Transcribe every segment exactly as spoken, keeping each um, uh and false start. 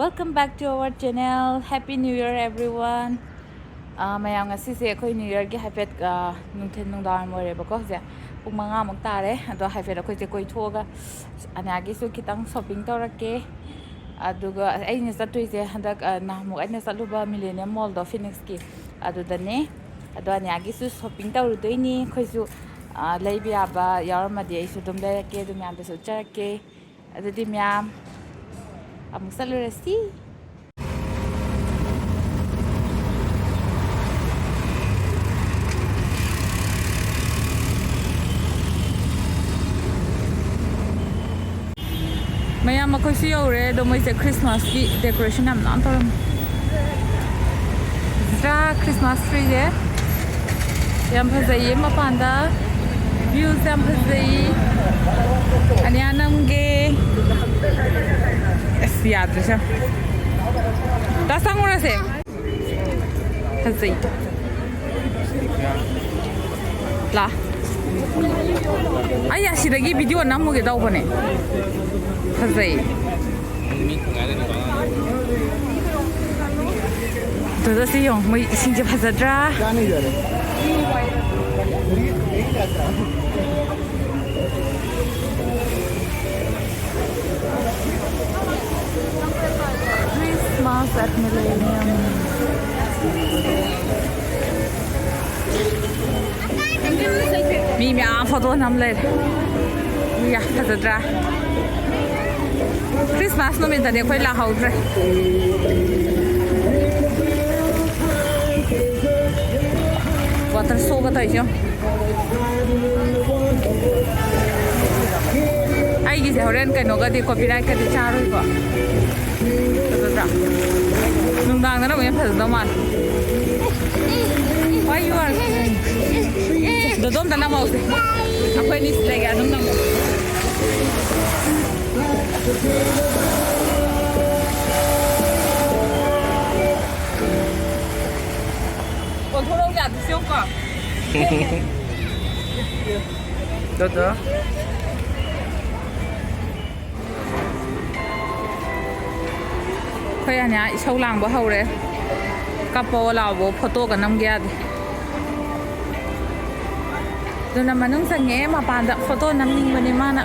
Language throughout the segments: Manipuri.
Welcome back to our channel. Happy New Year, everyone. ꯑꯥ, ꯃꯌꯥꯝ, ꯉꯁꯤꯁꯦ ꯑꯩꯈꯣꯏ New Yearꯒꯤ ꯍꯥꯏꯐꯦꯠ, ꯑꯥ, ꯅꯨꯡꯊꯤꯜ ꯅꯨꯡꯗꯥꯡꯋꯥꯏꯔꯝ ꯑꯣꯏꯔꯦꯕꯀꯣ꯫ ꯍꯧꯖꯤꯛ ꯄꯨꯡ ꯃꯉꯥꯃꯨꯛ ꯇꯥꯔꯦ꯫ ꯑꯗꯣ ꯍꯥꯏꯐꯦꯠ ꯑꯩꯈꯣꯏꯁꯦ ꯀꯣꯏꯊꯣꯛꯑꯒ ꯑꯅꯤꯌꯥꯒꯤꯁꯨ ꯈꯤꯇꯪ shopping ꯇꯧꯔꯛꯀꯦ꯫ ꯑꯗꯨꯒ ꯑꯩꯅ ꯆꯠꯇꯣꯏꯁꯦ ꯍꯟꯗꯛ, ꯑꯥ, ꯅꯍꯥꯟꯃꯨꯛ ꯑꯩꯅ ꯆꯠꯂꯨꯕ Millennium Mallꯗꯣ Phoenixꯀꯤ, ꯑꯗꯨꯗꯅꯦ꯫ ꯑꯗꯣ ꯑꯅꯤꯌꯥꯒꯤꯁꯨ shopping ꯇꯧꯔꯨꯗꯣꯏꯅꯤ꯫ ꯑꯩꯈꯣꯏꯁꯨ, ꯑꯥ, ꯂꯩꯕ ꯌꯥꯕ ꯌꯥꯎꯔꯝꯃꯗꯤ ꯑꯩꯁꯨ ꯑꯗꯨꯝ ꯂꯩꯔꯛꯀꯦ, ꯑꯗꯨ ꯃꯌꯥꯝꯗꯁꯨ ꯎꯠꯆꯔꯛꯀꯦ꯫ ꯑꯗꯨꯗꯤ ꯃꯌꯥꯝ ꯑꯃꯨꯛ ꯆꯠꯂꯨꯔꯁꯤ꯫ ꯃꯌꯥꯝ, ꯃꯈꯣꯏꯁꯨ ꯌꯧꯔꯦ꯫ ꯑꯗꯣ ꯃꯣꯏꯁꯦ Christmasꯀꯤ decoration ꯌꯥꯝ ꯅꯥꯟꯅ ꯇꯧꯔꯝꯃꯦ꯫ ꯐꯖꯗ꯭ꯔꯥ Christmas treeꯁꯦ? ꯌꯥꯝ ꯐꯖꯩꯌꯦ ꯃꯄꯥꯟꯗ꯫ Viewꯁꯦ ꯌꯥꯝ ꯐꯖꯩ꯫ ꯑꯅꯤꯌꯥ ꯅꯝꯒꯦ꯫ ꯑꯁ, ꯌꯥꯗ꯭ꯔꯦ ꯁꯦ꯫ ꯗꯥ, ꯆꯪꯉꯨꯔꯁꯦ꯫ ꯐꯖꯩ꯫ ꯂꯥ꯫ ꯑꯩ ꯑꯁꯤꯗꯒꯤ video ꯅꯝꯃꯨꯒꯦ ꯇꯧꯕꯅꯦ꯫ ꯐꯖꯩ꯫ ꯑꯗꯨꯗ ꯁꯤ ꯌꯦꯡꯉꯣ, ꯃꯣꯏ ꯏꯁꯤꯡꯁꯦ ꯐꯖꯗ꯭ꯔꯥ? Christmas at Millennium. ꯃꯤ ꯃꯌꯥꯝ photo ꯅꯝ ꯂꯩꯔꯦ꯫ ꯌꯥ, ꯐꯖꯗ꯭ꯔꯥ? Christmas ꯅꯨꯃꯤꯠꯇꯗꯤ ꯑꯩꯈꯣꯏ ꯂꯥꯛꯍꯧꯗ꯭ꯔꯦ꯫ Water showꯒ ꯇꯧꯔꯤꯁꯦ ꯌꯦꯡꯉꯣ꯫ ꯑꯩꯒꯤꯁꯦ ꯍꯣꯔꯦꯟ ꯀꯩꯅꯣꯒꯗꯤ, copyrightꯀꯗꯤ ꯆꯥꯔꯣꯏꯀꯣ? ꯐꯖꯗ꯭ꯔꯥ? ꯅꯨꯡꯗꯥꯡꯗꯅ ꯑꯃꯨꯛ ꯍꯦꯟꯅ ꯐꯖꯗꯧ ꯃꯥꯜꯂꯦ꯫ Why you are? ꯗꯣꯗꯣꯝꯗ ꯅꯝꯍꯧꯁꯦ꯫ ꯑꯩꯈꯣꯏ ꯑꯅꯤ ꯁꯤ ꯂꯩꯒꯦ, ꯑꯗꯨꯝ ꯅꯝꯃꯣ꯫ ꯑꯣꯟꯊꯣꯔꯛꯑꯣ ꯌꯥꯗ꯭ꯔꯤꯁꯦ ꯌꯦꯡꯉꯨꯀꯣ꯫ ꯗꯣꯗꯣ꯫ ꯑꯩꯈꯣꯏ ꯑꯅꯤꯌꯥ ꯏꯁꯧ ꯂꯥꯡꯕ ꯍꯧꯔꯦ꯫ ꯀꯞꯄꯣ ꯂꯥꯎꯕ, ꯐꯣꯇꯣꯒ ꯅꯝꯒꯦ ꯌꯥꯗꯦ꯫ ꯑꯗꯨꯅ ꯃꯅꯨꯡ ꯆꯪꯉꯦ, ꯃꯄꯥꯟꯗ ꯐꯣꯇꯣ ꯅꯝꯅꯤꯡꯕꯅꯦ ꯃꯥꯅ꯫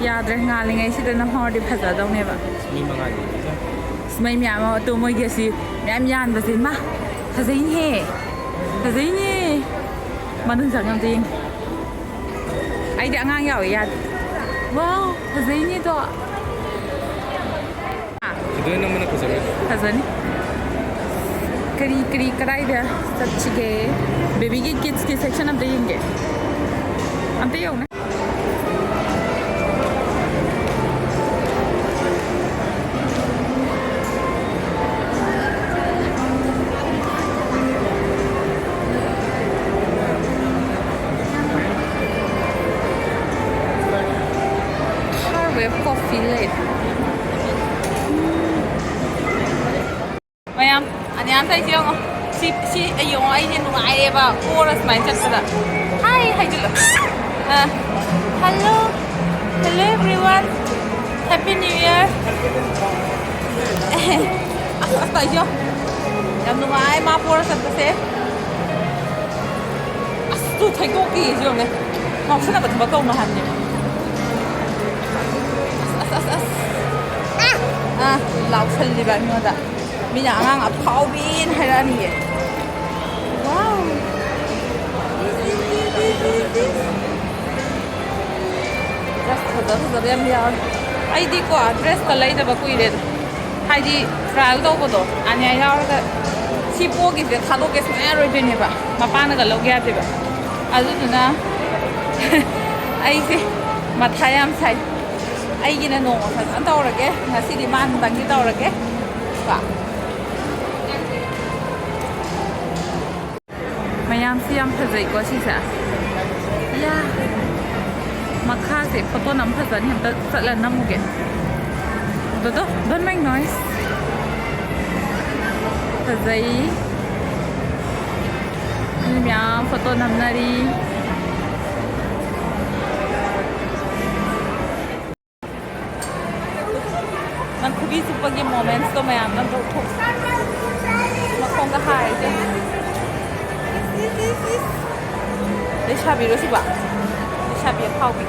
ꯌꯥꯗ꯭ꯔꯦ, ꯉꯥꯜꯂꯤꯉꯩꯁꯤꯗ ꯅꯝꯍꯧꯔꯗꯤ ꯐꯖꯗꯧꯅꯦꯕ꯫ ꯃꯤ ꯃꯉꯥꯒꯤ꯫ ꯑꯁ, ꯃꯩ ꯃꯌꯥꯝ ꯑꯃ, ꯇꯨ ꯃꯣꯏꯒꯤ ꯑꯁꯤ ꯃꯌꯥꯝ ꯌꯥꯟꯕꯁꯦ, ꯃꯥ ꯐꯖꯩꯅꯦ, ꯐꯖꯩꯅꯦ꯫ ꯃꯅꯨꯡ ꯆꯪꯉ ꯑꯝꯇ ꯌꯦꯡꯒꯦ꯫ ꯑꯩꯗꯤ ꯑꯉꯥꯡ ꯌꯥꯎꯋꯦ, ꯌꯥꯗꯦ꯫ ꯋꯥꯎ, ꯐꯖꯩꯅꯦꯗꯣ꯫ ꯁꯤꯗ ꯅꯝꯕꯅ ꯐꯖꯔꯣꯏ꯫ ꯐꯖꯅꯤ꯫ ꯀꯔꯤ ꯀꯔꯤ ꯀꯗꯥꯏꯗ ꯆꯠꯁꯤꯒꯦ? ꯕꯦꯕꯤꯒꯤ ꯀꯤꯠꯁꯀꯤ ꯁꯦꯛꯁꯟ ꯑꯝꯇ ꯌꯦꯡꯒꯦ꯫ ꯑꯝꯇ ꯌꯦꯡꯉꯨꯅꯦ꯫ Third wave coffee ꯂꯩꯔꯦ꯫ ꯃꯌꯥꯝ, ꯑꯅꯤꯌꯥꯟ ꯇꯩꯁꯦ ꯌꯦꯡꯉꯣ꯫ ꯁꯤ, ꯁꯤ ꯌꯦꯡꯉꯣ, ꯑꯩꯁꯦ ꯅꯨꯡꯉꯥꯏꯌꯦꯕ ꯄꯣꯔ ꯁꯨꯃꯥꯏꯅ ꯆꯠꯄꯗ꯫ ꯍꯥꯏ ꯍꯥꯏꯖꯤꯜꯂꯣ꯫ ꯑ, hello, hello everyone, happy new year꯫ ꯑꯁ, ꯑꯁ, ꯇꯧꯏꯁꯦ ꯌꯦꯡꯉꯣ꯫ ꯌꯥꯝ ꯅꯨꯡꯉꯥꯏ ꯃꯥ ꯄꯣꯔ ꯆꯠꯄꯁꯦ꯫ ꯑꯁ, ꯇꯨ ꯊꯩꯗꯣꯛꯄꯤꯌꯦ ꯁꯤ ꯌꯦꯡꯉꯨꯅꯦ꯫ ꯉꯥꯎꯁꯟꯅꯕ ꯊꯕꯛ ꯇꯧꯅꯣ ꯍꯥꯏꯕꯅꯦ꯫ ꯑꯁ, ꯑꯁ, ꯑꯁ, ꯑꯁ꯫ ꯑ, ꯑ, ꯂꯥꯎꯁꯜꯂꯤꯕ ꯑꯩꯉꯣꯟꯗ꯫ ꯃꯤꯅ ꯑꯉꯥꯡ ꯑꯐꯥꯎꯕꯤꯅ ꯍꯥꯏꯔꯛꯑꯅꯤꯌꯦ꯫ Wow꯫ ꯗ꯭ꯔꯦꯁ ꯐꯖ ꯐꯖꯕ ꯌꯥꯝ ꯌꯥꯎꯔꯦ꯫ ꯑꯩꯗꯤꯀꯣ, ꯗ꯭ꯔꯦꯁꯀ ꯂꯩꯗꯕ ꯀꯨꯏꯔꯦꯗ꯫ ꯍꯥꯏꯗꯤ, ꯇ꯭ꯔꯥꯏꯌꯦꯜ ꯇꯧꯕꯗꯣ, ꯑꯅꯤꯌꯥ ꯌꯥꯎꯔꯒ ꯁꯤ ꯄꯣꯒꯤꯁꯦ ꯊꯥꯗꯣꯛꯀꯦ ꯁꯨꯡꯌꯥ ꯌꯥꯔꯣꯏꯗꯣꯏꯅꯦꯕ꯫ ꯃꯄꯥꯅꯒ ꯂꯧꯒꯦ ꯌꯥꯗꯦꯕ꯫ ꯑꯗꯨꯗꯨꯅ ꯑꯩꯁꯦ ꯃꯊꯥ ꯌꯥꯝ ꯁꯥꯏ꯫ ꯑꯩꯒꯤꯅ ꯅꯣꯡꯃ ꯐꯖꯅ ꯇꯧꯔꯒꯦ꯫ ꯉꯁꯤꯗꯤ ꯃꯥ ꯑꯝꯇꯪꯗꯤ ꯇꯧꯔꯒꯦ꯫ ꯀꯣ꯫ ꯃꯌꯥꯝꯁꯤ ꯌꯥꯝ ꯐꯖꯩꯀꯣ ꯁꯤꯁꯦ꯫ ꯌꯥ꯫ ꯃꯈꯥꯁꯦ ꯐꯣꯇꯣ ꯅꯝ ꯐꯖꯅꯤ꯫ ꯑꯝꯇ ꯆꯠꯂ ꯅꯝꯃꯨꯒꯦ꯫ ꯗꯣꯗꯣ, don't make noise꯫ ꯐꯖꯩ꯫ ꯃꯤ ꯃꯌꯥꯝ ꯐꯣꯇꯣ ꯅꯝꯅꯔꯤ꯫ ꯅꯪ ꯈꯨꯕꯤ ꯆꯨꯞꯄꯒꯤ ꯃꯣꯃꯦꯟꯁꯇꯣ ꯃꯌꯥꯝ꯫ ꯁꯥꯕꯤꯔꯣ ꯁꯤꯕ꯫ ꯂꯩꯁꯥꯕꯤ ꯑꯐꯥꯎꯕꯤ꯫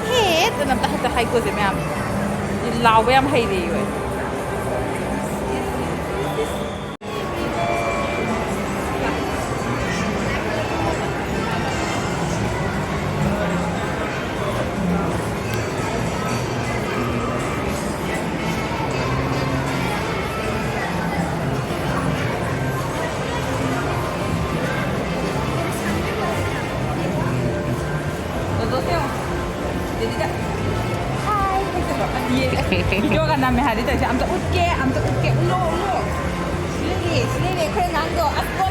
ꯍꯦ, ꯇꯅ ꯑꯝꯇ ꯍꯦꯛꯇ ꯍꯥꯏꯀꯣꯁꯦ ꯃꯌꯥꯝ꯫ ꯂꯥꯎꯕ ꯌꯥꯝ ꯍꯩꯔꯦ ꯏꯕ꯫ ꯚꯤꯗꯤꯑꯣꯒ ꯅꯝꯃꯦ ꯍꯥꯏꯔꯗꯤ ꯇꯧꯔꯤꯁꯦ꯫ ꯑꯝꯇ ꯎꯠꯀꯦ, ꯑꯝꯇ ꯎꯠꯀꯦ, ꯎꯠꯂꯣ, ꯎꯠꯂꯣ꯫ ꯁꯤ ꯂꯩꯔꯦ, ꯁꯤ ꯂꯩꯔꯦ, ꯑꯩꯈꯣꯏ ꯑꯉꯥꯡꯗꯣ꯫ ꯑꯁ,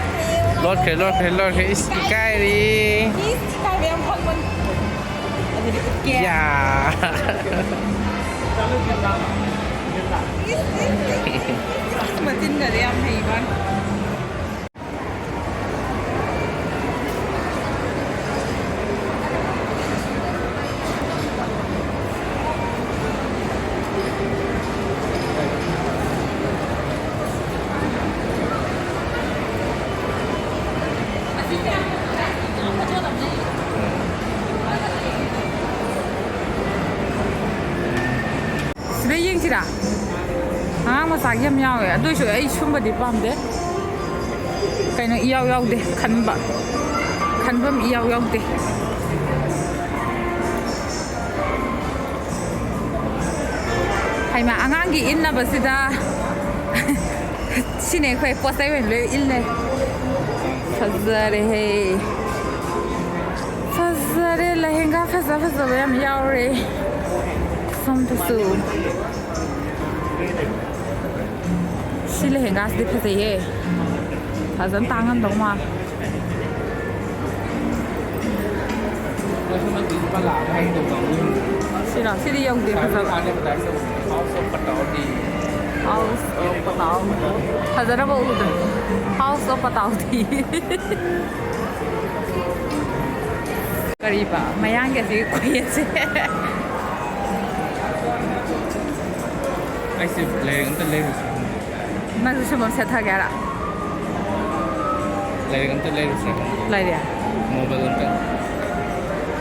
ꯂꯣꯠꯈ꯭ꯔꯦ꯫ ꯂꯣꯠꯈ꯭ꯔꯦ, ꯂꯣꯠꯈ꯭ꯔꯦ꯫ ꯏꯁ, ꯏꯀꯥꯏꯔꯤ꯫ ꯏꯁ, ꯏꯀꯥꯏꯕ ꯌꯥꯝ ꯈꯪꯕꯅꯤ꯫ ꯑꯗꯨꯗꯤ ꯎꯠꯀꯦ꯫ ꯌꯥ꯫ ꯏꯁ, ꯏꯁ, ꯏꯁ, ꯏꯁ, ꯃꯆꯤꯟꯒꯗꯤ ꯌꯥꯝ ꯍꯩꯕ꯫ ꯁꯤꯗ ꯌꯦꯡꯁꯤꯔꯥ? ꯑꯉꯥꯡ ꯃꯆꯥꯒꯤ ꯌꯥꯝ ꯌꯥꯎꯋꯦ, ꯑꯗꯨꯏꯁꯨ ꯑꯩ ꯁꯨꯝꯕꯗꯤ ꯄꯥꯝꯗꯦ꯫ ꯀꯩꯅꯣ ꯏꯌꯥꯎ ꯌꯥꯎꯗꯦ ꯈꯟꯕ, ꯈꯟꯐꯝ ꯏꯌꯥꯎ ꯌꯥꯎꯗꯦ꯫ ꯍꯩꯃꯥ, ꯑꯉꯥꯡꯒꯤ ꯏꯟꯅꯕꯁꯤꯗ꯫ ꯁꯤꯅꯦ ꯑꯩꯈꯣꯏ ꯄꯣꯠ ꯆꯩ ꯑꯣꯏꯅ ꯂꯣꯏ ꯏꯜꯂꯦ꯫ ꯐꯖꯔꯦꯍꯦ꯫ ꯐꯖꯔꯦ, ꯂꯩꯍꯦꯡꯒꯥ ꯐꯖ ꯐꯖꯕ ꯌꯥꯝ ꯌꯥꯎꯔꯦ꯫ ꯁꯣꯝꯗꯁꯨ꯫ ꯁꯤ ꯂꯩꯍꯦꯡꯒꯥꯁꯤꯗꯤ ꯐꯖꯩꯍꯦ꯫ ꯐꯖꯅ ꯇꯥꯡꯉꯝꯗꯧ ꯃꯥꯜꯂꯦ꯫ ꯁꯤꯔꯣ? ꯁꯤꯗꯤ ꯌꯧꯗꯦ, ꯐꯖꯕ꯫ House of Pataudi. House of Pataudi. ꯐꯖꯅꯕ ꯎꯗ꯭ꯔꯦ꯫ House of Pataudi. ꯀꯔꯤꯕ? ꯃꯌꯥꯡꯒꯤ ꯑꯁꯤ ꯈꯨꯌꯦꯠꯁꯦ꯫ ꯑꯩꯁꯦ ꯂꯩꯔꯤꯛ ꯑꯝꯇ ꯂꯩꯔꯨꯁꯤ꯫ ꯅꯪꯁꯨ ꯁꯨꯝꯕ ꯑꯃ ꯁꯦꯠꯊꯒꯦ ꯍꯥꯏꯔ? ꯂꯥꯏꯔꯤꯛ ꯑꯝꯇ ꯂꯩꯔꯨꯁꯦ꯫ ꯂꯩꯔꯦ꯫ ꯃꯣꯕꯥꯏꯜ ꯑꯝꯇ꯫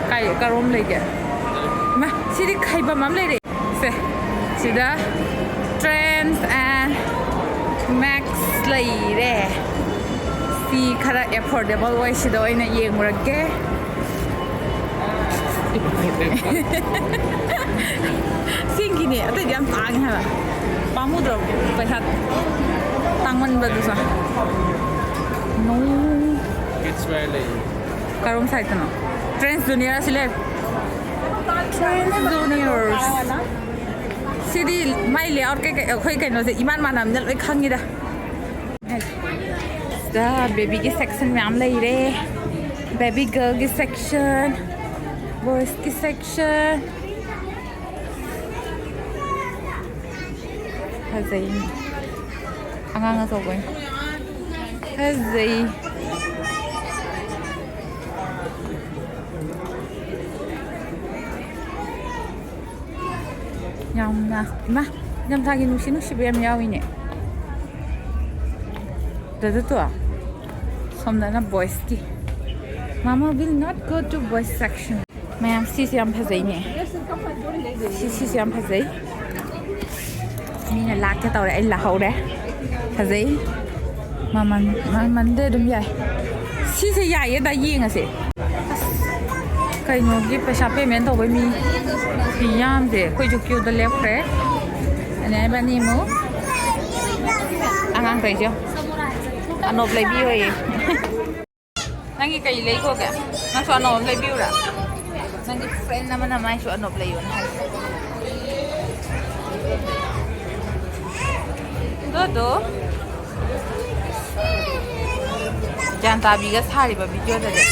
ꯀꯥꯏ, ꯀꯔꯣꯝ ꯂꯩꯒꯦ? ꯏꯃꯥ, ꯁꯤꯗꯤ ꯈꯩꯕꯝ ꯑꯃ ꯂꯩꯔꯦ꯫ ꯁꯦ, ꯁꯤꯗ Trends and Max ꯂꯩꯔꯦ꯫ ꯁꯤ ꯈꯔ affordable ꯑꯣꯏ, ꯁꯤꯗ ꯑꯣꯏꯅ ꯌꯦꯡꯉꯨꯔꯒꯦ꯫ ꯁꯤꯡꯒꯤꯅꯦ, ꯑꯇꯩꯗꯤ ꯌꯥꯝ ꯇꯥꯡꯉꯦ ꯍꯥꯏꯕ꯫ ꯄꯥꯝꯃꯨꯗ꯭ꯔꯣ ꯄꯩꯁꯥ ꯇꯥꯡꯃꯟꯕꯗꯨꯁꯨ? No꯫ Kids wear ꯂꯩ꯫ ꯀꯔꯣꯝ ꯁꯥꯏꯠꯇꯅꯣ? Trends Junior ꯑꯁꯤ ꯂꯩ꯫ Trends Juniors꯫ ꯁꯤꯗꯤ ꯃꯥꯏ layout ꯀꯩꯀꯩ ꯑꯩꯈꯣꯏ ꯀꯩꯅꯣꯁꯦ ꯏꯃꯥꯟ ꯃꯥꯟꯅꯕꯅꯤꯅ ꯂꯣꯏ ꯈꯪꯉꯤꯗ꯫ ꯁꯤꯗ baby ꯒꯤ section ꯃꯌꯥꯝ ꯂꯩꯔꯦ꯫ Baby girl ꯒꯤ section, boys ꯀꯤ section꯫ ꯐꯖꯩꯅꯦ꯫ ꯑꯉꯥꯡ ꯑꯆꯧꯕꯩ꯫ ꯐꯖꯩ꯫ ꯌꯥꯝꯅ, ꯏꯃꯥ, ꯏꯪꯊꯝꯊꯥꯒꯤ ꯅꯨꯡꯁꯤ ꯅꯨꯡꯁꯤꯕ ꯌꯥꯝ ꯌꯥꯎꯏꯅꯦ꯫ ꯗꯨꯗꯨꯇꯣ, ꯁꯣꯝꯗꯅ boys ꯀꯤ꯫ Mama will not go to boys section꯫ ꯃꯌꯥꯝ, ꯁꯤꯁꯦ ꯌꯥꯝ ꯐꯖꯩꯅꯦ꯫ ꯁꯤ, ꯁꯤꯁꯦ ꯌꯥꯝ ꯐꯖꯩ꯫ ꯃꯤꯅ ꯂꯥꯛꯀꯦ ꯇꯧꯔꯦ, ꯑꯩ ꯂꯥꯛꯍꯧꯔꯦ꯫ ꯐꯖꯩ꯫ ꯃꯃꯜ, ꯃꯃꯜꯗꯤ ꯑꯗꯨꯝ ꯌꯥꯏ꯫ ꯁꯤꯁꯦ ꯌꯥꯏꯌꯦ, ꯗꯥ, ꯌꯦꯡꯉꯁꯦ꯫ ꯑꯁ, ꯀꯩꯅꯣꯒꯤ ꯄꯩꯁꯥ payment ꯇꯧꯕꯩ ꯃꯤ ꯈꯨꯌꯥꯝꯁꯦ꯫ ꯑꯩꯈꯣꯏꯁꯨ queue ꯗ ꯂꯦꯞꯈ꯭ꯔꯦ꯫ ꯑꯅꯤꯌꯥ ꯏꯕꯥꯅꯤ ꯑꯃꯨꯛ ꯑꯉꯥꯡ ꯇꯧꯔꯤꯁꯦ ꯌꯦꯡꯉꯣ꯫ ꯑꯅꯣꯞ ꯂꯩꯕꯤꯌꯣꯌꯦ꯫ ꯅꯪꯒꯤ ꯀꯩ ꯂꯩꯈꯣꯒꯦ? ꯅꯪꯁꯨ ꯑꯅꯧꯕ ꯑꯃ ꯂꯩꯕꯤꯌꯨꯔꯥ? ꯅꯪꯒꯤ friend ꯑꯃꯅ ꯃꯥꯏꯁꯨ ꯑꯅꯣꯞ ꯂꯩꯌꯣꯅ ꯍꯥꯏ꯫ ꯑꯗꯣ, ꯑꯗꯣ꯫ ꯒ꯭ꯌꯥꯟ ꯇꯥꯕꯤꯒ ꯁꯥꯔꯤꯕ video ꯗꯗꯤ꯫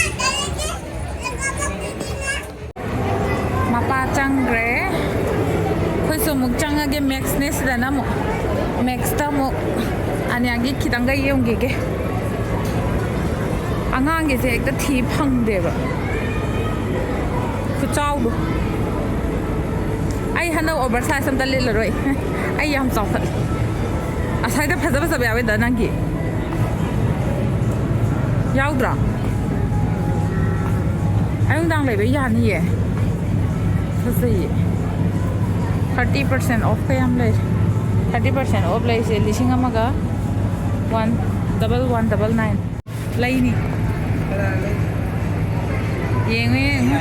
ꯃꯄꯥ ꯆꯪꯈ꯭ꯔꯦ꯫ ꯑꯩꯈꯣꯏꯁꯨ ꯑꯃꯨꯛ ꯆꯪꯉꯒꯦ, Max ꯅꯦ ꯁꯤꯗꯅ ꯑꯃꯨꯛ꯫ Max ꯇ ꯑꯃꯨꯛ ꯑꯅꯤꯌꯥꯒꯤ ꯈꯤꯇꯪꯒ ꯌꯦꯡꯈꯤꯒꯦ꯫ ꯑꯉꯥꯡꯒꯤꯁꯦ ꯍꯦꯛꯇ ꯊꯤ ꯐꯪꯗꯦꯕ꯫ ꯈꯨꯆꯥꯎꯗꯣ꯫ ꯑꯩ ꯍꯟꯗꯛ over size ꯑꯝꯇ ꯂꯤꯠꯂꯔꯣꯏ꯫ ꯑꯩ ꯌꯥꯝ ꯆꯥꯎꯈꯠꯂꯦ꯫ ꯑꯁꯥꯏꯗ ꯐꯖ ꯐꯖꯕ ꯌꯥꯎꯋꯦꯗ ꯅꯪꯒꯤ꯫ ꯌꯥꯎꯗ꯭ꯔꯣ? ꯑꯌꯨꯛ ꯅꯨꯡꯗꯥꯡ ꯂꯩꯕ ꯌꯥꯅꯤꯌꯦ꯫ ꯐꯖꯩꯌꯦ꯫ Thirty percent off ꯀ ꯌꯥꯝ ꯂꯩꯔꯦ꯫ Thirty percent off ꯂꯩꯁꯦ ꯂꯤꯁꯤꯡ ꯑꯃꯒ one double one double nine꯫ ꯂꯩꯅꯤ꯫ ꯌꯦꯡꯉꯨ, ꯌꯦꯡꯉꯨ꯫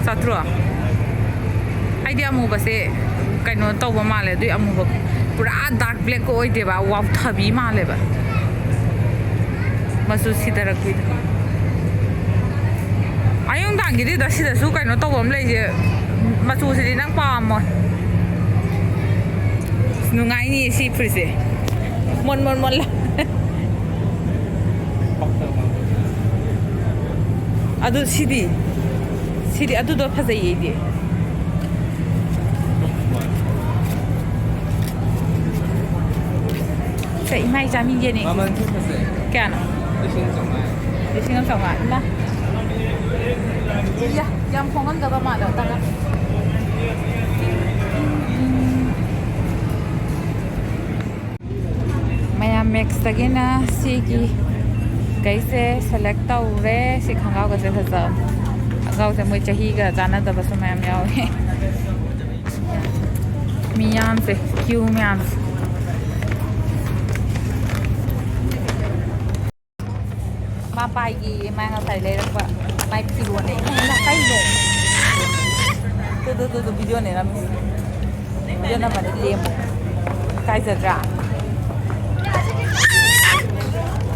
ꯆꯥꯇ꯭ꯔꯨꯛ? ꯑꯩꯗꯤ ꯑꯃꯨꯕꯁꯦ ꯀꯩꯅꯣ ꯇꯧꯕ ꯃꯥꯜꯂꯦ꯫ ꯑꯗꯨꯏ ꯑꯃꯨꯕ ꯄꯨꯔꯥ dark black ꯀ ꯑꯣꯏꯗꯦꯕ, ꯋꯥꯎꯊꯕꯤ ꯃꯥꯜꯂꯦꯕ꯫ ꯃꯆꯨ ꯁꯤꯊꯔꯛꯄꯤꯗꯣ꯫ ꯑꯌꯨꯛ ꯅꯨꯡꯗꯥꯡꯒꯤꯗꯤ ꯁꯤꯗꯁꯨ ꯀꯩꯅꯣ ꯇꯧꯕ ꯑꯃ ꯂꯩꯁꯦ, ꯃꯆꯨꯁꯤꯗꯤ ꯅꯪ ꯄꯥꯝꯃꯣꯏ꯫ ꯅꯨꯡꯉꯥꯏꯅꯤꯌꯦ ꯁꯤ ꯐꯨꯔꯤꯠꯁꯦ꯫ ꯃꯣꯟ ꯃꯣꯟ ꯃꯣꯟ ꯂꯥꯎ꯫ ꯑꯗꯨ ꯁꯤꯗꯤ, ꯁꯤꯗꯤ ꯑꯗꯨꯗꯣ ꯐꯖꯩꯌꯦ ꯑꯩꯗꯤ꯫ ꯁꯦ, ꯏꯃꯥꯏ ꯆꯥꯅꯤꯡꯒꯦꯅꯦ꯫ ꯃꯃꯜꯁꯨ ꯐꯖꯩ꯫ ꯀꯌꯥꯅꯣ? ꯂꯤꯁꯤꯡ ꯆꯥꯝꯃꯉꯥ꯫ ꯂꯤꯁꯤꯡ ꯑꯃ ꯆꯥꯝꯃꯉꯥ꯫ ꯏꯃꯥ꯫ ꯏꯌꯥ, ꯌꯥꯝ ꯍꯣꯡꯉꯝꯗꯕ ꯃꯥꯜꯂꯦ ꯑꯝꯇꯪ꯫ ꯃꯌꯥꯝ ꯃꯦꯛꯁꯇꯒꯤꯅ ꯁꯤꯒꯤ ꯀꯩꯁꯦ select ꯇꯧꯔꯦ꯫ ꯁꯤ ꯈꯣꯡꯒ꯭ꯔꯥꯎꯒꯁꯦ ꯐꯖꯕ꯫ ꯈꯣꯡꯒ꯭ꯔꯥꯎꯁꯦ ꯃꯣꯏ ꯆꯍꯤꯒ ꯆꯥꯟꯅꯗꯕꯁꯨ ꯃꯌꯥꯝ ꯌꯥꯎꯋꯦ꯫ ꯃꯤꯌꯥꯝꯁꯦ, ꯀ꯭ꯌꯨ ꯃꯌꯥꯝꯁꯦ꯫ ꯃꯥ ꯄꯥꯏꯒꯤ, ꯃꯥ ꯉꯁꯥꯏ ꯂꯩꯔꯛꯄ ꯃꯥꯏ ꯐꯤꯔꯣꯟꯅꯦ꯫ ꯏꯃꯥ, ꯏꯃꯥ, ꯀꯩꯅꯣ? ꯇꯨ, ꯇꯨ, ꯇꯨ, ꯇꯨ, ꯚꯤꯗꯤꯑꯣꯅꯦ ꯅꯝꯃꯤꯁꯦ꯫ ꯚꯤꯗꯤꯑꯣ ꯅꯝꯕꯅꯦ, ꯂꯦꯝꯃꯣ꯫ ꯏꯀꯥꯏꯖꯗ꯭ꯔꯥ?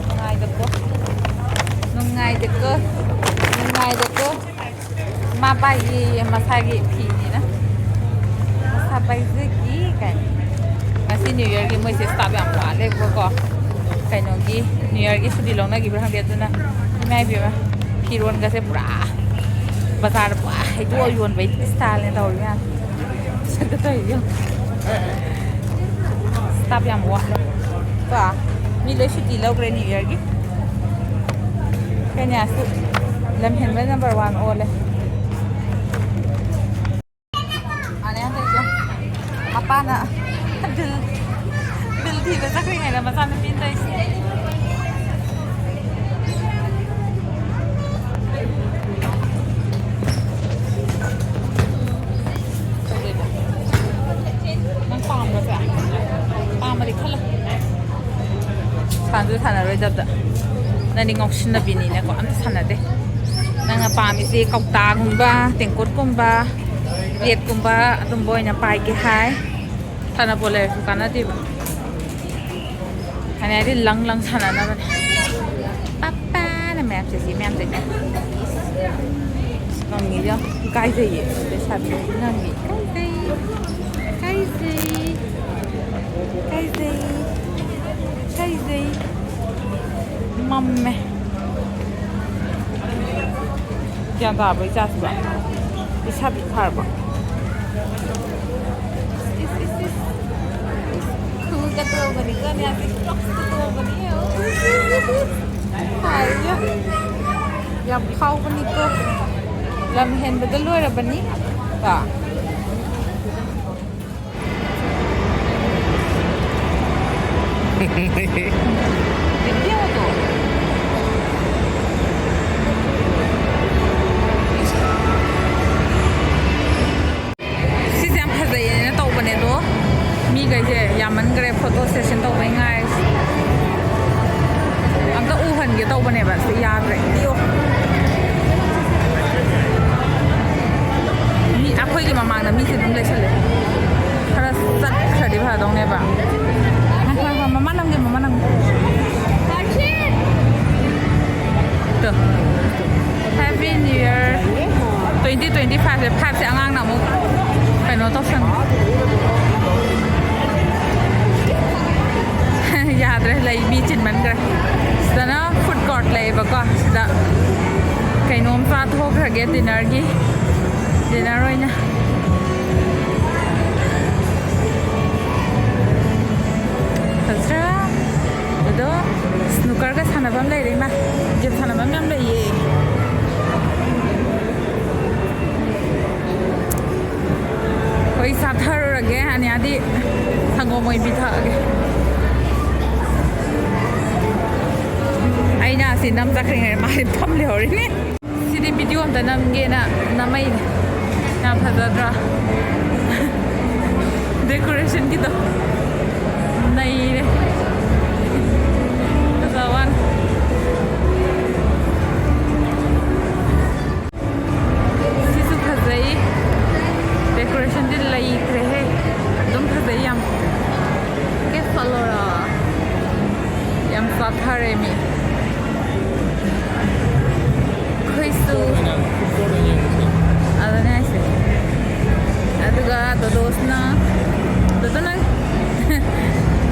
ꯅꯨꯡꯉꯥꯏꯗꯀꯣ? ꯅꯨꯡꯉꯥꯏꯗꯀꯣ? ꯅꯨꯡꯉꯥꯏꯗꯀꯣ? ꯃꯥ ꯄꯥꯏꯌꯦ ꯃꯁꯥꯒꯤ ꯐꯤꯅꯤꯅ꯫ ꯃꯁꯥ ꯄꯥꯏꯖꯒꯤ ꯀꯥꯏꯅ꯫ ꯉꯁꯤ New Yearꯒꯤ ꯃꯣꯏꯁꯦ staff ꯌꯥꯝ ꯋꯥꯠꯂꯦꯕꯀꯣ꯫ ꯀꯩꯅꯣꯒꯤ New Yearꯒꯤ ꯁꯨꯇꯤ ꯂꯧꯅꯈꯤꯕ꯭ꯔꯥ ꯈꯪꯗꯦ꯫ ꯑꯗꯨꯅ ꯏꯃꯥ ꯏꯕꯦꯝꯃ, ꯐꯤꯔꯣꯟꯒꯁꯦ ꯄꯨꯔꯥ ꯕꯖꯥꯔꯗ ꯄꯨꯔꯥ ꯍꯩꯗꯣꯛꯑ ꯌꯣꯟꯕꯩ styleꯅꯦ ꯇꯧꯔꯤ ꯃꯌꯥꯝ꯫ ꯁꯛꯇ ꯇꯧꯔꯤꯁꯦ ꯌꯦꯡꯉꯨ꯫ Staff ꯌꯥꯝ ꯋꯥꯠꯂꯦ꯫ ꯀꯣ? ꯃꯤ ꯂꯣꯏ ꯁꯨꯇꯤ ꯂꯧꯈ꯭ꯔꯦ New Yearꯒꯤ꯫ ꯀꯦꯅꯤꯌꯥꯁꯨ ꯂꯝꯍꯦꯟꯕ number one ꯑꯣꯜꯂꯦ꯫ ꯃꯥꯅꯦ ꯍꯟꯗꯛꯁꯦ꯫ ꯃꯄꯥꯅ bill, bill ꯊꯤꯕ ꯆꯠꯈ꯭ꯔꯤꯉꯩꯗ ꯃꯆꯥꯅꯨꯄꯤꯅ ꯇꯧꯔꯤꯁꯦ꯫ ꯁꯥꯟꯁꯨ ꯁꯥꯟꯅꯔꯣꯏꯗꯕꯗ꯫ ꯅꯪꯗꯤ ꯉꯥꯎꯁꯤꯟꯅꯕꯤꯅꯤꯅꯀꯣ, ꯑꯝꯇ ꯁꯥꯟꯅꯗꯦ꯫ ꯅꯪꯅ ꯄꯥꯝꯃꯤꯁꯦ ꯀꯧꯇꯥꯒꯨꯝꯕ, ꯇꯦꯡꯀꯣꯠꯀꯨꯝꯕ, ꯄ꯭ꯂꯦꯠꯀꯨꯝꯕ ꯑꯗꯨꯝꯕ ꯑꯣꯏꯅ ꯄꯥꯏꯒꯦ ꯍꯥꯏ꯫ ꯁꯥꯟꯅꯄꯣꯠ ꯂꯩꯔꯁꯨ ꯀꯥꯟꯅꯗꯦꯕ꯫ ꯍꯥꯏꯅ ꯍꯥꯏꯗꯤ ꯂꯪ ꯂꯪ ꯁꯥꯟꯅꯅꯕꯅꯦ꯫ ꯄꯥꯄꯥꯅ ꯃꯌꯥꯝꯁꯦ, ꯁꯤ ꯃꯌꯥꯝꯁꯦ꯫ ꯉꯪꯉꯤꯗꯣ ꯏꯀꯥꯏꯖꯩꯌꯦ꯫ ꯂꯩꯁꯥꯕꯤ ꯉꯪꯉꯤ꯫ ꯏꯀꯥꯏꯖꯩ꯫ ꯏꯀꯥꯏꯖꯩ꯫ ꯏꯀꯥꯏꯖꯩ꯫ ꯏꯀꯥꯏꯖꯩ꯫ ꯃꯝꯃꯦ꯫ ꯒ꯭ꯌꯥꯟ ꯇꯥꯕ꯭ꯔꯣ ꯏꯆꯥꯁꯤꯕꯣ? ꯏꯁꯥ ꯐꯥꯔꯕꯣ? ꯏꯁ, ꯏꯁ, ꯏꯁ꯫ ꯈꯨꯒ ꯇꯣꯡꯕꯅꯤꯀꯣ, ꯅꯌꯥꯁꯤ ꯀ꯭ꯔꯣꯛꯁꯀ ꯇꯣꯡꯕꯅꯤ ꯌꯦꯡꯉꯣ꯫ ꯍꯥꯏꯌꯣ꯫ ꯌꯥꯝ ꯐꯥꯎꯕꯅꯤꯀꯣ꯫ ꯂꯝ ꯍꯦꯟꯕꯗ ꯂꯣꯏꯔꯕꯅꯤ꯫ ꯀꯣ? ꯁꯤꯁꯦ ꯌꯥꯝ ꯐꯖꯩꯌꯦꯅ ꯇꯧꯕꯅꯦ, ꯑꯗꯣ ꯃꯤꯈꯩꯁꯦ ꯌꯥꯝꯃꯟꯈ꯭ꯔꯦ, ꯐꯣꯇꯣ ꯁꯦꯁꯟ ꯇꯧꯕꯩ ꯉꯥꯏꯔꯤꯁꯦ꯫ ꯑꯝꯇ ꯎꯍꯟꯒꯦ ꯇꯧꯕꯅꯦꯕ, ꯁꯤ ꯌꯥꯗ꯭ꯔꯦ꯫ ꯄꯤꯌꯣ꯫ ꯃꯤ, ꯑꯩꯈꯣꯏꯒꯤ ꯃꯃꯥꯡꯗ ꯃꯤꯁꯦ ꯑꯗꯨꯝ ꯂꯩꯁꯜꯂꯦ꯫ ꯈꯔ ꯆꯠꯈ꯭ꯔꯗꯤ ꯐꯗꯧꯅꯦꯕ꯫ ꯉꯥꯏꯈꯣ, ꯉꯥꯏꯈꯣ, ꯃꯃꯥ ꯅꯝꯒꯦ, ꯃꯃꯥ ꯅꯝꯒꯦ꯫ ꯇꯨ꯫ Happy New Year꯫ Twenty twenty five ꯁꯦ, five ꯁꯦ ꯑꯉꯥꯡꯅ ꯑꯃꯨꯛ ꯀꯩꯅꯣ ꯇꯧꯁꯟ꯫ ꯌꯥꯗ꯭ꯔꯦ, ꯂꯩ ꯃꯤ ꯆꯤꯟꯃꯟꯈ꯭ꯔꯦ꯫ ꯁꯤꯗꯅ food court ꯂꯩꯌꯦꯕꯀꯣ, ꯁꯤꯗ ꯀꯩꯅꯣꯝ ꯆꯥꯊꯣꯛꯈ꯭ꯔꯒꯦ dinner ꯒꯤ꯫ Dinner ꯑꯣꯏꯅ꯫ ꯐꯖꯗ꯭ꯔꯥ? ꯑꯗꯣ snooker ꯒ ꯁꯥꯟꯅꯐꯝ ꯂꯩꯔꯦ, ꯏꯃꯥ꯫ Game ꯁꯥꯟꯅꯐꯝ ꯌꯥꯝ ꯂꯩꯌꯦ꯫ ꯑꯩꯈꯣꯏ ꯆꯥꯊꯔꯨꯔꯒꯦ, ꯑꯅꯤꯌꯥꯗꯤ ꯁꯪꯒꯣꯝ ꯑꯣꯏꯅ ꯄꯤꯊꯛꯑꯒꯦ꯫ ꯑꯩꯅ ꯑꯁꯤ ꯅꯝ ꯆꯠꯈ꯭ꯔꯤꯉꯩꯗ ꯃꯥꯗꯤ ꯐꯝ ꯂꯩꯍꯧꯔꯤꯅꯦ꯫ ꯁꯤꯗꯤ video ꯑꯝꯇ ꯅꯝꯒꯦꯅ ꯅꯝꯃꯛꯏꯅꯦ꯫ ꯌꯥꯝ ꯐꯖꯗ꯭ꯔꯥ? Decoration ꯒꯤꯗꯣ ꯅꯩꯔꯦ꯫ ꯐꯔꯦꯃꯤ꯫ ꯑꯩꯈꯣꯏꯁꯨ ꯑꯗꯨꯅꯦ ꯍꯥꯏꯁꯦ꯫ ꯑꯗꯨꯒ ꯗꯣꯗꯣꯁꯅ, "ꯗꯣꯗꯣ, ꯅꯪ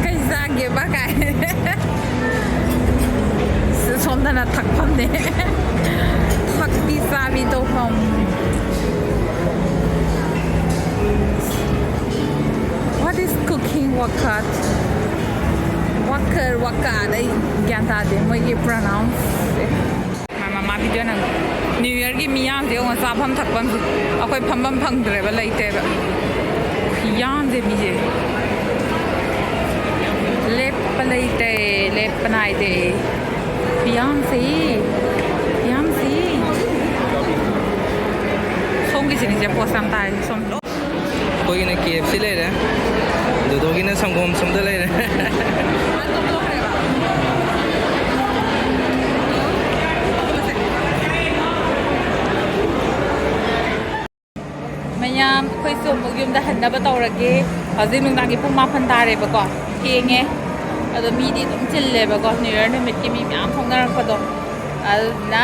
ꯀꯩ ꯆꯥꯒꯦꯕ?" ꯀꯥꯏ꯫ ꯁꯣꯝꯗꯅ ꯊꯛꯐꯝꯅꯦ꯫ ꯊꯛꯄꯤ ꯆꯥꯕꯤ ꯇꯧꯐꯝ꯫ What is cooking? Wakat? Wakat, wakat. ꯑꯩ ꯒ꯭ꯌꯥꯟ ꯇꯥꯗꯦ ꯃꯣꯏꯒꯤ pronounce ꯁꯦ꯫ ꯃꯥ, ꯃꯥ, ꯃꯥ video ꯅꯝ꯫ New Year ꯒꯤ ꯃꯤꯌꯥꯝꯁꯦ ꯌꯦꯡꯉꯣ, ꯆꯥꯐꯝ ꯊꯛꯐꯝꯁꯨ ꯑꯩꯈꯣꯏ ꯐꯝꯐꯝ ꯐꯪꯗ꯭ꯔꯦꯕ, ꯂꯩꯇꯦꯕ꯫ ꯈꯨꯌꯥꯝꯁꯦ ꯃꯤꯁꯦ꯫ ꯂꯦꯞꯄ ꯂꯩꯇꯦ, ꯂꯦꯞꯄ ꯅꯥꯏꯗꯦ꯫ ꯈꯨꯌꯥꯝꯁꯦ, ꯈꯨꯌꯥꯝꯁꯦ꯫ ꯁꯣꯝꯒꯤꯁꯤꯅꯤꯁꯦ post ꯌꯥꯝ ꯇꯥꯏ, ꯁꯣꯝ꯫ ꯑꯩꯈꯣꯏꯒꯤꯅ K F C ꯂꯩꯔꯦ, ꯗꯣꯗꯣꯒꯤꯅ ꯁꯪꯒꯣꯝ ꯁꯣꯝꯗ ꯂꯩꯔꯦ꯫ ꯃꯌꯥꯝ, ꯑꯩꯈꯣꯏꯁꯨ ꯑꯃꯨꯛ ꯌꯨꯝꯗ ꯍꯟꯅꯕ ꯇꯧꯔꯒꯦ꯫ ꯍꯧꯖꯤꯛ ꯅꯨꯡꯗꯥꯡꯒꯤ ꯄꯨꯡ ꯃꯥꯄꯟ ꯇꯥꯔꯦꯕꯀꯣ, ꯊꯦꯡꯉꯦ꯫ ꯑꯗꯣ ꯃꯤꯗꯤ ꯑꯗꯨꯝ ꯆꯤꯜꯂꯦꯕꯀꯣ, New Year ꯅꯨꯃꯤꯠꯀꯤ ꯃꯤ ꯃꯌꯥꯝ ꯊꯣꯛꯅꯔꯛꯄꯗꯣ꯫ ꯑꯗꯨꯅ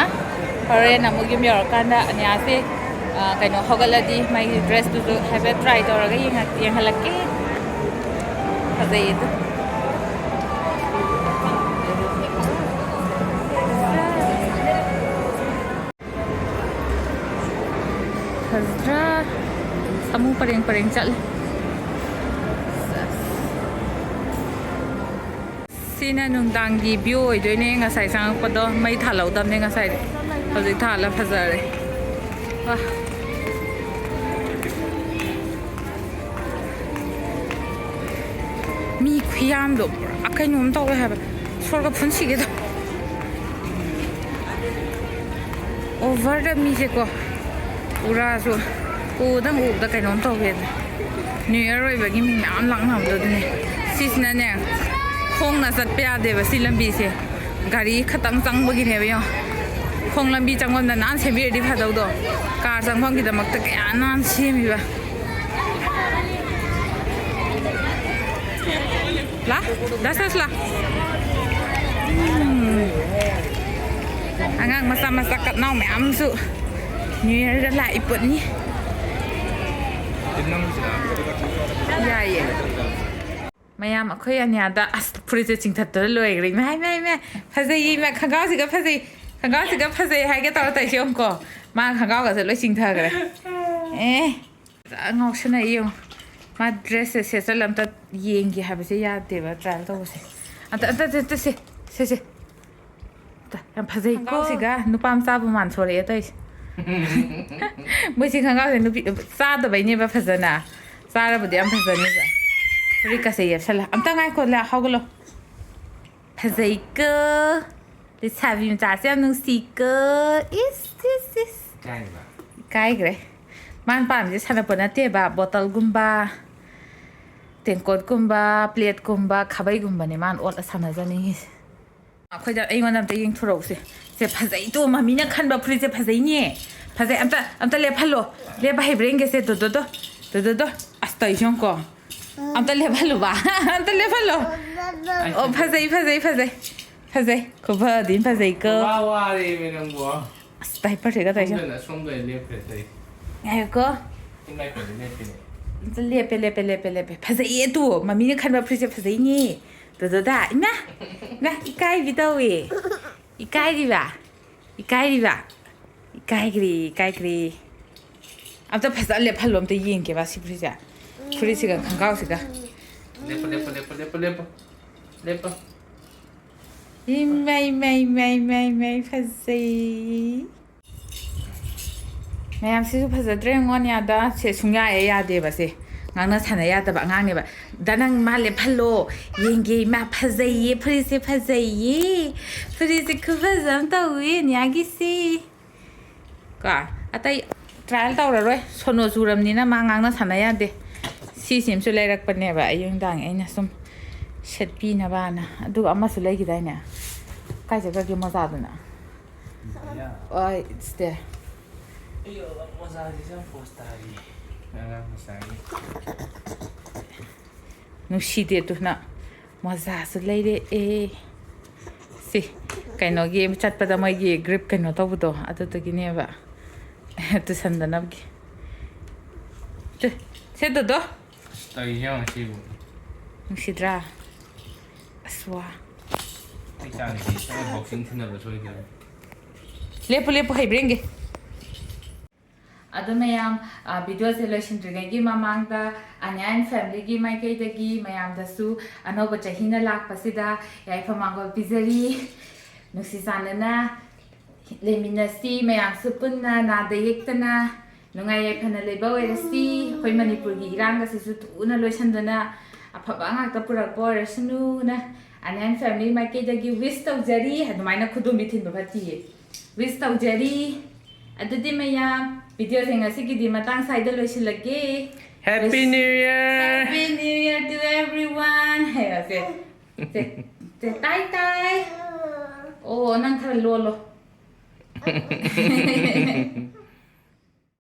ꯍꯣꯔꯦꯟ ꯑꯃꯨꯛ ꯌꯨꯝ ꯌꯧꯔꯀꯥꯟꯗ ꯑꯅꯤꯌꯥꯁꯦ, ꯑ, ꯀꯩꯅꯣ ꯍꯧꯒꯠꯂꯗꯤ ꯃꯥꯒꯤ dress ꯇꯨꯁꯨ ꯍꯥꯏꯐꯦꯠ try ꯇꯧꯔꯒ ꯌꯦꯡꯍꯜ-, ꯌꯦꯡꯍꯜꯂꯛꯀꯦ꯫ ꯐꯖꯩꯌꯦ ꯑꯗꯨ꯫ ꯐꯖꯗ꯭ꯔꯥ? ꯁꯥꯃꯨ ꯄꯔꯦꯡ ꯄꯔꯦꯡ ꯆꯠꯂꯦ꯫ ꯁꯤꯅ ꯅꯨꯡꯗꯥꯡꯒꯤ view ꯑꯣꯏꯗꯣꯏꯅꯦ꯫ ꯉꯁꯥꯏ ꯆꯪꯉꯛꯄꯗꯣ ꯃꯩ ꯊꯥꯜꯍꯧꯗꯕꯅꯦ ꯉꯁꯥꯏꯗꯤ꯫ ꯍꯧꯖꯤꯛ ꯊꯥꯜꯂ ꯐꯖꯔꯦ꯫ ꯋꯥ꯫ ꯃꯤ ꯈꯨꯌꯥꯝꯗꯣ ꯄꯨꯔꯥ ꯀꯩꯅꯣꯝ ꯇꯧꯋꯦ ꯍꯥꯏꯕ꯫ ꯁꯣꯔꯒ ꯐꯨꯟꯁꯤꯒꯦ ꯇꯧꯋꯦ꯫ Over ꯗ ꯃꯤꯁꯦꯀꯣ, ꯄꯨꯔꯥꯁꯨ ꯎꯗꯪ ꯎꯕꯗ ꯀꯩꯅꯣꯝ ꯇꯧꯋꯦꯕ꯫ New Year ꯑꯣꯏꯕꯒꯤ ꯃꯤ ꯃꯌꯥꯝ ꯂꯥꯛꯅꯕꯗꯣ ꯑꯗꯨꯅꯦ꯫ ꯁꯤꯁꯤꯅꯅꯦ, ꯈꯣꯡꯅ ꯆꯠꯄ ꯌꯥꯗꯦꯕ ꯁꯤ ꯂꯝꯕꯤꯁꯦ꯫ ꯒꯥꯔꯤ ꯈꯇꯪ ꯆꯪꯕꯒꯤꯅꯦꯕ, ꯌꯦꯡꯉꯣ꯫ ꯈꯣꯡ ꯂꯝꯕꯤ ꯆꯪꯐꯝꯗ ꯅꯥꯟ ꯁꯦꯝꯕꯤꯔꯗꯤ ꯐꯗꯧꯗꯣ꯫ Car ꯆꯪꯐꯝꯒꯤꯗꯃꯛꯇ ꯀꯌꯥ ꯅꯥꯟ ꯁꯦꯝꯃꯤꯕ꯫ ꯂꯥ? ꯗꯥ ꯁꯁ ꯂꯥ? ꯑꯉꯥꯡ ꯃꯆꯥ ꯃꯆꯥ ꯀꯠꯅꯥꯎ ꯃꯌꯥꯝ ꯑꯃꯁꯨ New Yearꯗ ꯂꯥꯛꯏ ꯄꯣꯠꯅꯤ꯫ ꯌꯥꯏꯌꯦ꯫ ꯃꯌꯥꯝ ꯑꯩꯈꯣꯏ ꯑꯅꯤꯌꯥꯗ ꯑꯁ ꯐꯨꯔꯤꯠꯁꯦ ꯆꯤꯡꯊꯠꯇꯅ ꯂꯣꯏꯈ꯭ꯔꯦ꯫ ꯏꯃꯥ, ꯏꯃꯥ, ꯏꯃꯥ, ꯐꯖꯩ, ꯏꯃꯥ, ꯈꯣꯡꯒ꯭ꯔꯥꯎꯁꯤꯒ ꯐꯖꯩ, ꯈꯣꯡꯒ꯭ꯔꯥꯎꯁꯤꯒ ꯐꯖꯩ ꯍꯥꯏꯒꯦ ꯇꯧꯔ ꯇꯧꯏꯁꯦ ꯌꯦꯡꯉꯨꯀꯣ꯫ ꯃꯥ ꯈꯣꯡꯒ꯭ꯔꯥꯎꯒꯁꯦ ꯂꯣꯏ ꯆꯤꯡꯊꯈ꯭ꯔꯦ꯫ ꯑꯦ꯫ ꯐꯖꯅ ꯉꯥꯎꯁꯟꯅꯩ ꯌꯦꯡꯉꯣ꯫ ꯃꯥ dressꯁꯦ ꯁꯦꯠꯆꯜꯂ ꯑꯝꯇ ꯌꯦꯡꯒꯦ ꯍꯥꯏꯕꯁꯦ ꯌꯥꯗꯦꯕ, trial ꯇꯧꯕꯁꯦ꯫ ꯑꯝꯇ, ꯑꯝꯇ, ꯑꯝꯇ ꯁꯦ, ꯁꯦ, ꯁꯦ꯫ ꯑꯝꯇ, ꯌꯥꯝ ꯐꯖꯩꯀꯣ꯫ ꯈꯣꯡꯒ꯭ꯔꯥꯎꯁꯤꯒ ꯅꯨꯄꯥ ꯃꯆꯥꯕꯨ ꯃꯥꯟꯊꯣꯔꯛꯑꯦ ꯇꯧꯏꯁꯦ꯫ ꯃꯣꯏꯁꯤ ꯈꯣꯡꯒ꯭ꯔꯥꯎꯁꯦ ꯅꯨꯄꯤ ꯆꯥꯗꯕꯩꯅꯦꯕ ꯐꯖꯅ꯫ ꯆꯥꯔꯕꯨꯗꯤ ꯌꯥꯝ ꯐꯖꯅꯤꯕ꯫ ꯐꯨꯔꯤꯠꯀꯁꯦ ꯌꯦꯞꯁꯜꯂ꯫ ꯑꯝꯇ ꯉꯥꯏꯈꯣ, ꯂꯥ, ꯍꯧꯒꯠꯂꯣ꯫ ꯐꯖꯩꯀꯣ꯫ ꯂꯩꯁꯥꯕꯤ ꯃꯆꯥꯁꯦ ꯌꯥꯝ ꯅꯨꯡꯁꯤꯀꯣ꯫ ꯏꯁ, ꯏꯁ, ꯏꯁ꯫ ꯏꯀꯥꯏꯕ꯫ ꯏꯀꯥꯏꯈ꯭ꯔꯦ꯫ ꯃꯥꯅ ꯄꯥꯝꯃꯤꯁꯦ ꯁꯥꯟꯅꯄꯣꯠ ꯅꯠꯇꯦꯕ, bottleꯒꯨꯝꯕ, ꯇꯦꯡꯀꯣꯠꯀꯨꯝꯕ, plateꯀꯨꯝꯕ, ꯈꯥꯕꯩꯒꯨꯝꯕꯅꯦ ꯃꯥꯅ ꯑꯣꯠꯂ ꯁꯥꯟꯅꯖꯅꯤꯡꯉꯤꯁꯦ꯫ ꯑꯩꯈꯣꯏꯗ, ꯑꯩꯉꯣꯟꯗ ꯑꯝꯇ ꯌꯦꯡꯊꯣꯔꯛꯎꯁꯦ꯫ ꯁꯦ, ꯐꯖꯩꯗꯣ, ꯃꯃꯤꯅ ꯈꯟꯕ ꯐꯨꯔꯤꯠꯁꯦ ꯐꯖꯩꯅꯦ꯫ ꯐꯖꯩ, ꯑꯝꯇ, ꯑꯝꯇ ꯂꯦꯞꯍꯜꯂꯣ꯫ ꯂꯦꯞꯄ ꯍꯩꯕ꯭ꯔꯥ ꯌꯦꯡꯒꯦꯁꯦ꯫ ꯗꯣ, ꯗꯣ, ꯗꯣ꯫ ꯗꯣ, ꯗꯣ, ꯗꯣ꯫ ꯑꯁ, ꯇꯧꯏꯁꯦ ꯌꯦꯡꯉꯨꯀꯣ꯫ ꯑꯝꯇ ꯂꯦꯞꯍꯜꯂꯨꯕ꯫ ꯑꯝꯇ ꯂꯦꯞꯍꯜꯂꯣ꯫ ꯑꯣ, ꯐꯖꯩ, ꯐꯖꯩ, ꯐꯖꯩ꯫ ꯐꯖꯩ꯫ ꯈꯨꯐꯗꯤ ꯐꯖꯩꯀꯣ꯫ ꯋꯥ ꯋꯥꯔꯦꯃꯦ ꯅꯪꯕꯣ꯫ ꯑꯁ, diaperꯁꯤꯒ ꯇꯧꯏꯁꯦ꯫ ꯁꯣꯝꯗꯅ ꯁꯣꯝꯗ ꯂꯦꯞꯈ꯭ꯔꯦ ꯇꯧꯏꯁꯦ꯫ ꯉꯥꯏꯌꯨꯀꯣ꯫ ꯏꯃꯥꯏ ꯀꯣꯟꯗ ꯂꯦꯞꯄꯤꯅꯦ꯫ ꯑꯝꯇ ꯂꯦꯞꯄꯦ, ꯂꯦꯞꯄꯦ, ꯂꯦꯞꯄꯦ, ꯂꯦꯞꯄꯦ꯫ ꯐꯖꯩꯌꯦ ꯑꯗꯣ꯫ ꯃꯃꯤꯅ ꯈꯟꯕ ꯐꯨꯔꯤꯠꯁꯦ ꯐꯖꯩꯅꯦ꯫ ꯗꯣꯗꯣꯗꯥ, ꯏꯃꯥ! ꯏꯃꯥ, ꯏꯀꯥꯏꯕꯤ ꯇꯧꯋꯦ꯫ ꯏꯀꯥꯏꯔꯤꯕ? ꯏꯀꯥꯏꯔꯤꯕ? ꯏꯀꯥꯏꯈ꯭ꯔꯦ, ꯏꯀꯥꯏꯈ꯭ꯔꯦ꯫ ꯑꯝꯇ ꯐꯖꯅ ꯂꯦꯞꯍꯜꯂꯣ, ꯑꯝꯇ ꯌꯦꯡꯒꯦꯕ ꯁꯤ ꯐꯨꯔꯤꯠꯁꯦ꯫ ꯐꯨꯔꯤꯠꯁꯤꯒ ꯈꯣꯡꯒ꯭ꯔꯥꯎꯁꯤꯒ꯫ ꯂꯦꯞꯄꯣ, ꯂꯦꯞꯄꯣ, ꯂꯦꯞꯄꯣ, ꯂꯦꯞꯄꯣ, ꯂꯦꯞꯄꯣ꯫ ꯂꯦꯞꯄꯣ꯫ ꯏꯃꯩ, ꯃꯩ, ꯃꯩ, ꯃꯩ, ꯃꯩ, ꯐꯖꯩ꯫ ꯃꯌꯥꯝꯁꯤꯁꯨ ꯐꯖꯗ꯭ꯔꯦ, ꯌꯦꯡꯉꯣ, ꯅꯤꯌꯥꯗ꯫ ꯁꯦ ꯁꯨꯡꯌꯥ ꯍꯦꯛ ꯌꯥꯗꯦꯕ, ꯁꯦ꯫ ꯉꯥꯡꯅ ꯁꯥꯟꯅ ꯌꯥꯗꯕ ꯑꯉꯥꯡꯅꯦꯕ꯫ ꯗꯥ, ꯅꯪ ꯃꯥ ꯂꯦꯞꯍꯜꯂꯣ꯫ ꯌꯦꯡꯒꯦ, ꯏꯃꯥ, ꯐꯖꯩꯌꯦ, ꯐꯨꯔꯤꯠꯁꯦ ꯐꯖꯩꯌꯦ꯫ ꯐꯨꯔꯤꯠꯁꯦ ꯈꯨꯐꯖ ꯑꯃ ꯇꯧꯋꯦ, ꯅꯤꯌꯥꯒꯤꯁꯦ꯫ ꯀꯣ, ꯑꯇꯩ trial ꯇꯧꯔꯔꯣꯏ꯫ ꯁꯣꯅꯣ ꯆꯨꯔꯕꯅꯤꯅ ꯃꯥ ꯉꯥꯡꯅ ꯁꯥꯟꯅ ꯌꯥꯗꯦ꯫ ꯁꯤꯁꯤꯃꯁꯨ ꯂꯩꯔꯛꯄꯅꯦꯕ ꯑꯌꯨꯛ ꯅꯨꯡꯗꯥꯡ ꯑꯩꯅ ꯁꯨꯝ ꯁꯦꯠꯄꯤꯅꯕꯅ꯫ ꯑꯗꯨꯒ ꯑꯃꯁꯨ ꯂꯩꯈꯤꯗꯥꯏꯅꯦ? ꯀꯥꯏ ꯆꯠꯈ꯭ꯔꯒꯦ ꯃꯣꯖꯥꯗꯨꯅ? ꯍꯣꯏ, it's there. ꯑꯩ ꯃꯣꯖꯥꯁꯤꯁꯨ ꯌꯥꯝ ꯄꯣꯁ ꯇꯥꯔꯤ꯫ ꯑꯉꯥꯡ ꯃꯆꯥꯒꯤ꯫ ꯅꯨꯡꯁꯤꯗꯦ ꯑꯗꯨꯅ ꯃꯣꯖꯥꯁꯨ ꯂꯩꯔꯛꯑꯦ꯫ ꯁꯤ ꯀꯩꯅꯣꯒꯤ ꯆꯠꯄꯗ ꯃꯣꯏꯒꯤ ꯒ꯭ꯔꯤꯞ ꯀꯩꯅꯣ ꯇꯧꯕꯗꯣ ꯑꯗꯨꯗꯨꯒꯤꯅꯦꯕ꯫ ꯇꯨꯁꯟꯗꯅꯕꯒꯤ꯫ ꯁꯦ, ꯁꯦ ꯗꯣꯗꯣ꯫ ꯇꯧꯔꯤꯁꯦ ꯌꯦꯡꯉꯣ ꯁꯤꯕꯨ꯫ ꯅꯨꯡꯁꯤꯗ꯭ꯔꯥ? ꯑꯁ ꯋꯥ꯫ ꯑꯩ ꯆꯥꯅꯤꯡꯉꯦ꯫ ꯕꯣꯛꯁꯤꯡ ꯊꯤꯟꯅꯕ ꯁꯣꯏꯗ꯭ꯔꯦ꯫ ꯂꯦꯞꯄꯨ ꯂꯦꯞꯄꯨ ꯍꯩꯕ꯭ꯔꯦꯟꯒꯦ꯫ ꯑꯗꯣ ꯃꯌꯥꯝ, ꯑ, ꯚꯤꯗꯤꯑꯣꯁꯦ ꯂꯣꯏꯁꯤꯟꯗ꯭ꯔꯤꯉꯩꯒꯤ ꯃꯃꯥꯡꯗ ꯑꯅ꯭ꯌꯥꯟ ꯐꯦꯃꯤꯂꯤꯒꯤ ꯃꯥꯏꯀꯩꯗꯒꯤ ꯃꯌꯥꯝꯗꯁꯨ ꯑꯅꯧꯕ ꯆꯍꯤꯅ ꯂꯥꯛꯄꯁꯤꯗ ꯌꯥꯏꯐ ꯃꯥꯡꯒꯣꯜ ꯄꯤꯖꯔꯤ꯫ ꯅꯨꯡꯁꯤ ꯆꯥꯟꯅꯅ ꯂꯩꯃꯤꯟꯅꯁꯤ, ꯃꯌꯥꯝꯁꯨ ꯄꯨꯟꯅ ꯅꯥꯗ ꯌꯦꯛꯇꯅ ꯅꯨꯡꯉꯥꯏ ꯌꯥꯏꯐꯅ ꯂꯩꯕ ꯑꯣꯏꯔꯁꯤ꯫ ꯑꯩꯈꯣꯏ ꯃꯅꯤꯄꯨꯔꯒꯤ ꯏꯔꯥꯡ ꯑꯁꯤꯁꯨ ꯊꯨꯅ ꯂꯣꯏꯁꯤꯟꯗꯅ ꯑꯐꯕ ꯉꯥꯛꯇ ꯄꯨꯔꯛꯄ ꯑꯣꯏꯔꯁꯅꯨꯅ ꯑꯅ꯭ꯌꯥꯟ ꯐꯦꯃꯤꯂꯤ ꯃꯥꯏꯀꯩꯗꯒꯤ ꯋꯤꯁ ꯇꯧꯖꯔꯤ꯫ ꯑꯗꯨꯃꯥꯏꯅ ꯈꯨꯗꯣꯝꯕꯤ ꯊꯤꯟꯕ ꯐꯠꯇꯤꯌꯦ꯫ ꯋꯤꯁ ꯇꯧꯖꯔꯤ꯫ ꯑꯗꯨꯗꯤ ꯃꯌꯥꯝ, ꯚꯤꯗꯤꯑꯣꯁꯦ ꯉꯁꯤꯒꯤꯗꯤ ꯃꯇꯥꯡ ꯁ꯭ꯋꯥꯏꯗ ꯂꯣꯏꯁꯤꯜꯂꯒꯦ꯫ Happy New Year! Happy New Year to everyone! ꯍꯥꯏꯔꯁꯦ꯫ ꯁꯦ, ꯁꯦ, ꯇꯥꯏ ꯇꯥꯏ꯫ ꯑꯣ, ꯅꯪ ꯈꯔ ꯂꯣꯜꯂꯣ꯫